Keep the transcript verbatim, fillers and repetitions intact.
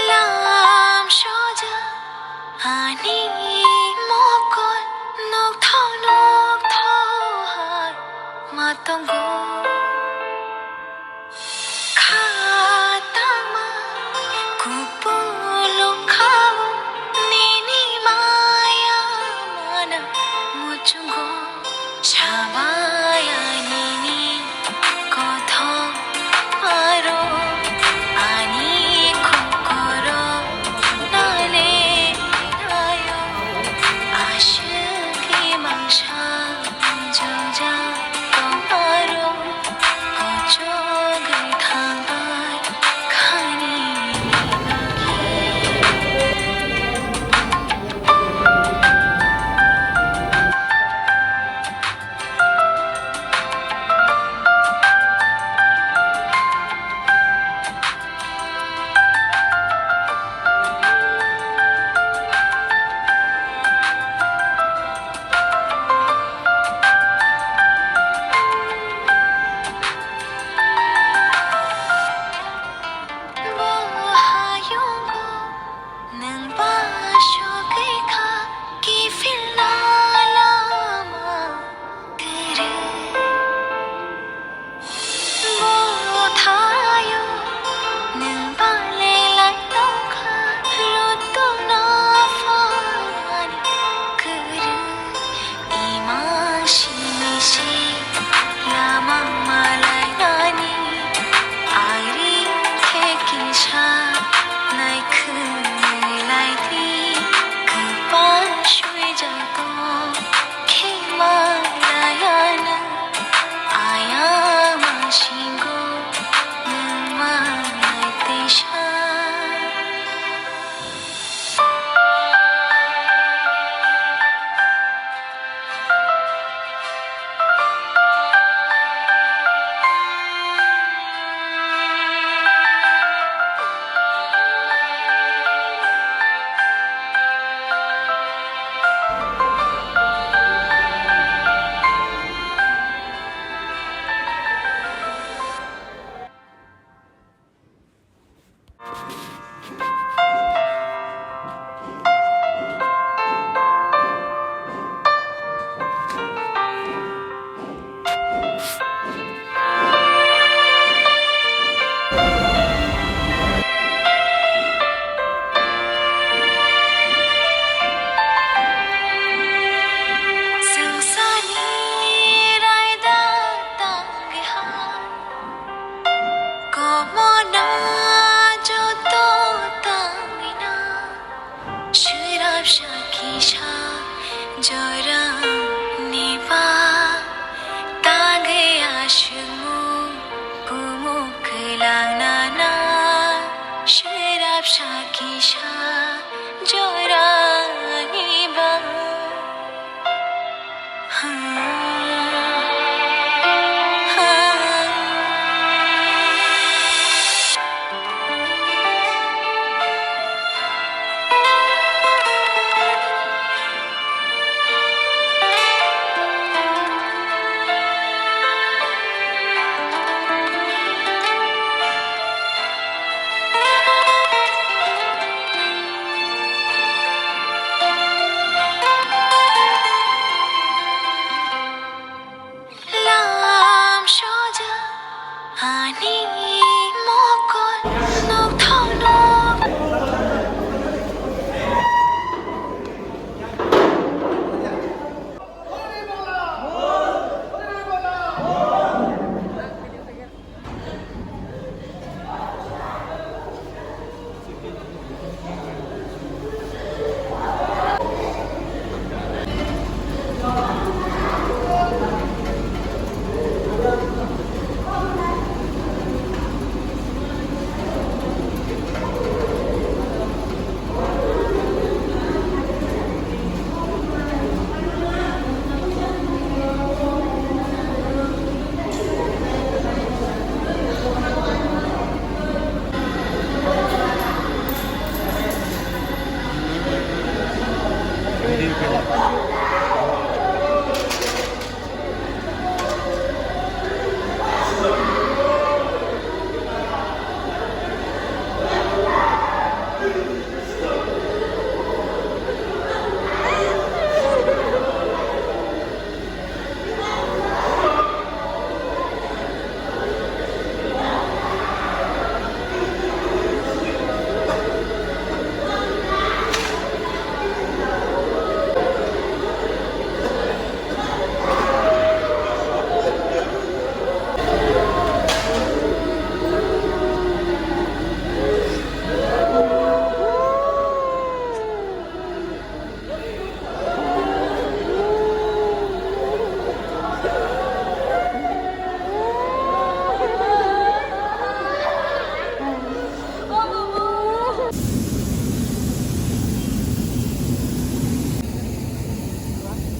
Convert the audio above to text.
Lam soja ani mokol nokthao nokthao hai ma tongo. Khatama kupulung khao nini maya mana muchungo. Sabaya nini kothok aro ani kokoro nale ayo aswk imang sa jojak tong aro kochogwi thangbai khani nini bagwi. Bo hayungo nwng ba sogwi kha kiphilna lama kwrwi. Bo thaio nwng ba lelai tongkha rotuna phanani kwrwi. Imang simi si lama malai nani, ari khe kisa nai khwnwi lai di, kwpal sui jago khe malai ano, ayang mangsingo nwng manai teisa. Swngcharni raida tangwi ha, komono joto tangwi na. Swrapsa kisa jorani ba tangwi aswkmung kumuk kwlangna na. Swrapsa kisa jorani ba.